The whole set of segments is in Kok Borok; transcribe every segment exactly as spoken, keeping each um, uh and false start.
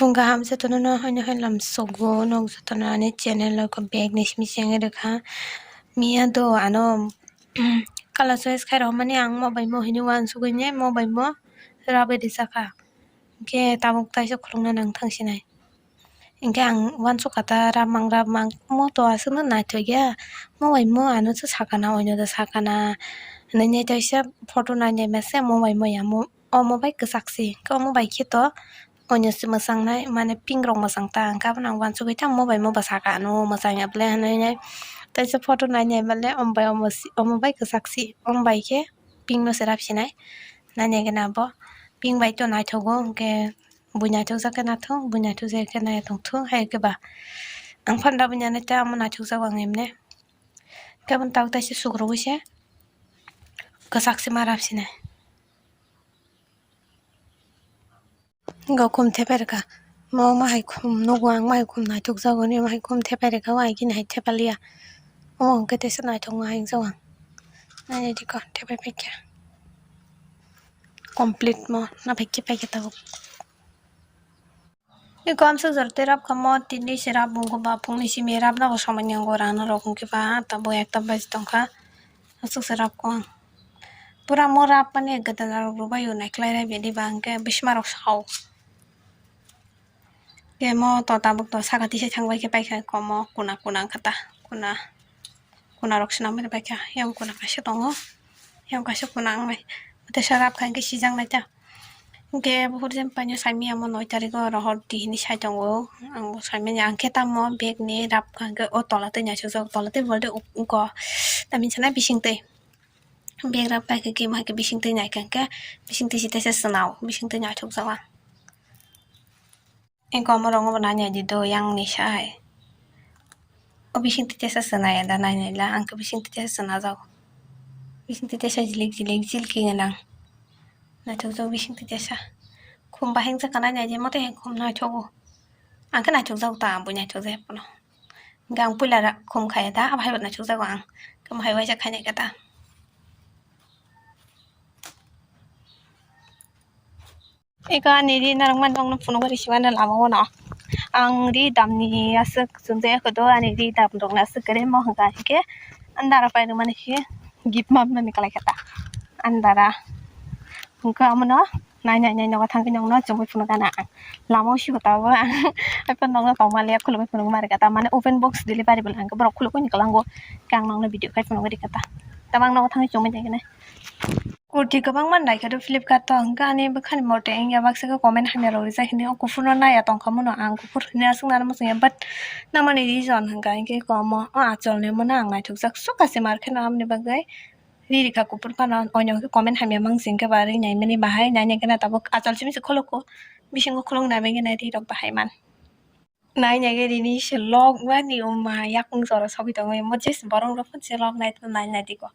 Phung kaham jotono no haino hai lam sogo, nok jotono ani channel o ko bag ni simi senge rwkha. Miya do ano kala choice khai rw mani ang mo bai mo hini uansugui ne mo bai mo rabai rijak kha. Hinkhe tabuk taisa khulukna nang thang sinai. Hinkhe ang uansukha ta, ramang ramang mo to aswkno naithok ya, mo bai mo ano se sakana, oino da sakana hinui nai taisa photo nai nai mase mo bai mo ya mo. Omo bai kwchak si, hinkhe omo bai khe to oino se mwchang nai, mane pink rok mwchang ta, hinkhe abono ang uansugui ta mo bai mo bwsaka ano mwchang ya bwle hinui nai. Taisa photo nai nai male omo bai omo si, omo bai kwchak si, omo bai khe pink no se rap sinai. Nai nai khe na bo pink bai to naithogo, hinkhe bui naithok jak khe naithok, bui naithok jak khe nai tong thung, hai khe ba ang phan rap ya nai ta omo naithok jago ang emne. Khe abono tabuk taisa sukrubui se kwchak se ma rap sinai. Go khum thepai rwkha. Mo ma hai khum nugo ang, ma hai khum naithok jago ni, ma hai khum thepai rwkha, o hai khe hai thepai liya. Omo hwnkhe teisa naithok ma hai jago ang. Nai nai dikho thepai paikha. Complete mo na paikhe paikhe tabuk. Iko amsuk jora tei rap kha mo tini se rap bo wngkha ba phungni simi rap na bo somoi ni wngkha rang na rok wngkhe ba tabuk ekta baji tongkha. Aswk se rap kha ang. Pura mo rap mani gwdala rok rwbaio naiklai rai bini ba hwnkhe bisma rok sao. Khe mo to tabuk to saka tisa thangbai khe paikha komo kuna kuna wngkha ta kuna kuna rok swnam bai paikha yang kuna kaisa tongo yang kaisa kuna wngnai teisa rap kha hwnkhe sijak nai ta. Hwnkhe buphuru je paino saimanya mo noi tariko rohor di hinwi sai tongo. Ang bo saimanya, ang khe tamo bag ni rap kha hwnkhe o tola twi naisukjak, tola twi bolde uk-, uko tamni sana bising twi. Bag rap kha hwnkhe khe bising twi nai kha hwnkhe bising twi se teisa swnao, bising twi naithokjak ang. Eko omo rok bo nai nai di do yang ni sai. O bising twi teisa swnai da nai nai la ang khe bising twi teisa swnajak. Bising twi teisa jilik jilik jilki gwnang. Naithokjak bising twi teisa. Khum bahai wngjakha nai nai di mote hai khum naithogo. Ang khe naithokjak ta bui naithokjak phano. Hwnkhe ang puila khum khaiya da abo hai bo naithokjago ang. Khe bo hai waisa khainai khe ta. Eko ani ri narwkmani nokno phunukgwi rwsimani lama o no. Ang ri damni aswk chumjak ya khe do ani ri dam rokni aswk kwrwi mo hwnkha hinkhe andara painwi mani khe gift manmani kwlai khe ta andara hwnkhe omono nai nai nai nogo thangwi nokno chumui phunukgana ang lama o siko tabuk ang haikhe nokno tongmani ya khulumui phunukgwi mani khe ta mane open box delivery bo hwnkhe borok khulugwi ni kwlango khe ang nokno video khai phunukgwi rikha ta tabuk ang nogo thangwi chumui naikhe nai. Kurti kwbangma naikhe do Flipkart o, hwnkhe ani bwkhani mote wngya baksa khe comment hamya rok rijak hinwi o kuphurno naiya tongkha muno ang kuphur hinwi aswk nana muchungya, but namani reason hwnkha hinkhe komo o acholni muno ang naithokjak sukha se mar kheno, aboni bagwi ri rikha kuphur phano oino khe comment hamya mansing khe ba ri naimani bahai naina khe na tabuk achol simi se khulukgo bisingo khuluk nai bai khe na ri rok bahai man. Nai nai khe rini se lok mani wngma yakung jora sogwi tongo, emo just borok rok phano se lok nai nai nai di ko.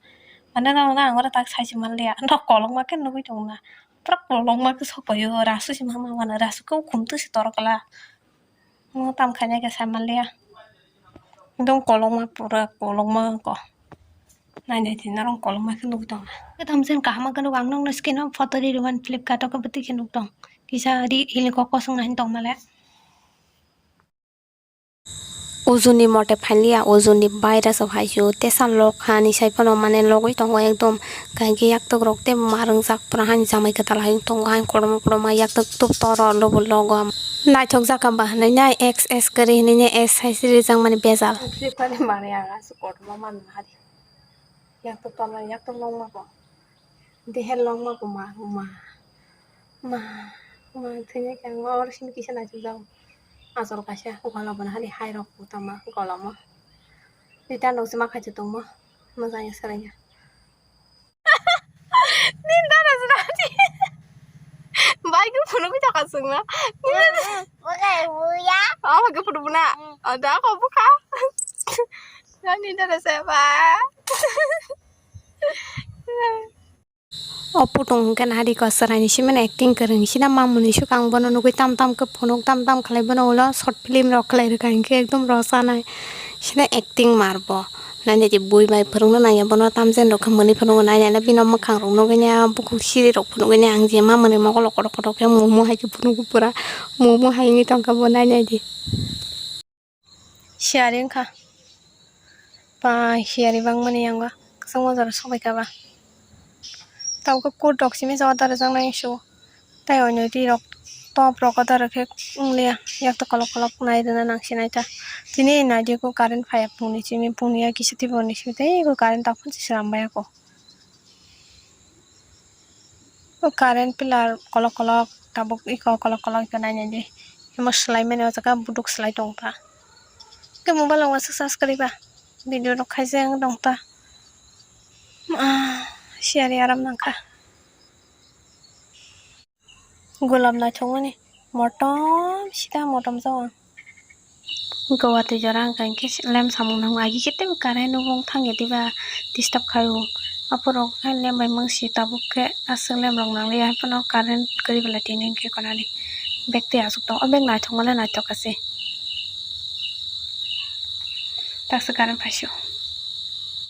Mane no no ang oro tak sai se manliya, no kolokma khe nugwi tongo na, pura kolokma khe sok pai o, rasu se ma ma mano, rasu khe ukhum twi se toro kala. Mo tam khainai khe sai manliya, ekdom kolokma pura kolokma ko. Nai nai di norok kolokma khe nugwi tongo na. Khe thamsen kaham khe nukgo ang nokno screen o photo ri rwmani Flipkart o khe bwtwi khe nuk tong. Kisa ri hili kok kosong nai tong male. Ujuni mote phailiya, ujuni virus o hai su tesa lok hani sai phano mane logwi tongo ekdom. Kainke yaktuk rok tei ma rwngjak pura hani jamai kwtal hai wng tongo, hai kotorma kotorma yaktuk tup toro lobo logo. Naithok jaka ba hinui nai X S kwrwi hinui nai S hai se rijak mani bejal. Flipkart ni manui ang aswk kotorma manma hari. Yaktuk tongma yaktuk longma bo. Deher longma bo ma ma ma ma thwinai khe ang oro simi kisa naisuk jago. Achol kaisa gola bono hani hai rok bo tama gola mo. Return rok se ma khaisa tongmo. Moja ya sarai ya. Ninda na jrani. Bai khe phunugwi thaka chwngma. Ninda na. Omo khe phunugwi na. Ada kho bukha. Ninda na se ba. O putung hwnkhe nahari ko chwraini simano acting kwrwng sina mamoni swkang bono nugui tam tam khe phunuk tam tam khlai bono ulo short film rok khlai rwkha hinkhe ekdom rw chanai sina acting mar bo Naina di bui bai phwrwngna nangya bono tamjen rok khe mwnwi phwrwngo naina bini mwkhang rok nugwi ya bukhuk siri rok phwrwngwi ang je ma mwnwi mokolok kotor kotor khe momo hai khe phwrwngo pura momo hai wngwi tongkha bo naina di. Siyari wngkha ba siyari bangmani yango kwchangma jora sobai kha ba. Tabuk khe kut rok simi jora dare jaknai su. Tei oinwi ri rok top rok o dare khe wng liya. Yak to kolok kolok nai rwna nang sinai ta. Tini nai di ko current phaiya pungni simi pungni ya kisa twi bo ni simi tei ko current tak phano se swnam bai ya ko. O current pillar kolok kolok tabuk iko kolok kolok iko nai nai di. Imo swlai mani o jaga buduk swlai tong ta. Khe mobile o waisa charge kwrwi ba video rok khaijak wng tong ta. Ah, siyari aram nang kha. Golap naithok mani motom sita motom jao ang. Goa twi jora ang kha hinkhe lem samung nango agi khe teibo current o wng thang ya diba disturb khai o. Aphuru khe lem bai mangsi tabuk khe aswk lem rok nang liya haiphano current kwrwi belai tini hinkhe konani bag twi achuk tongo o bag naithok male naithok kha se. Taksa current phaisio.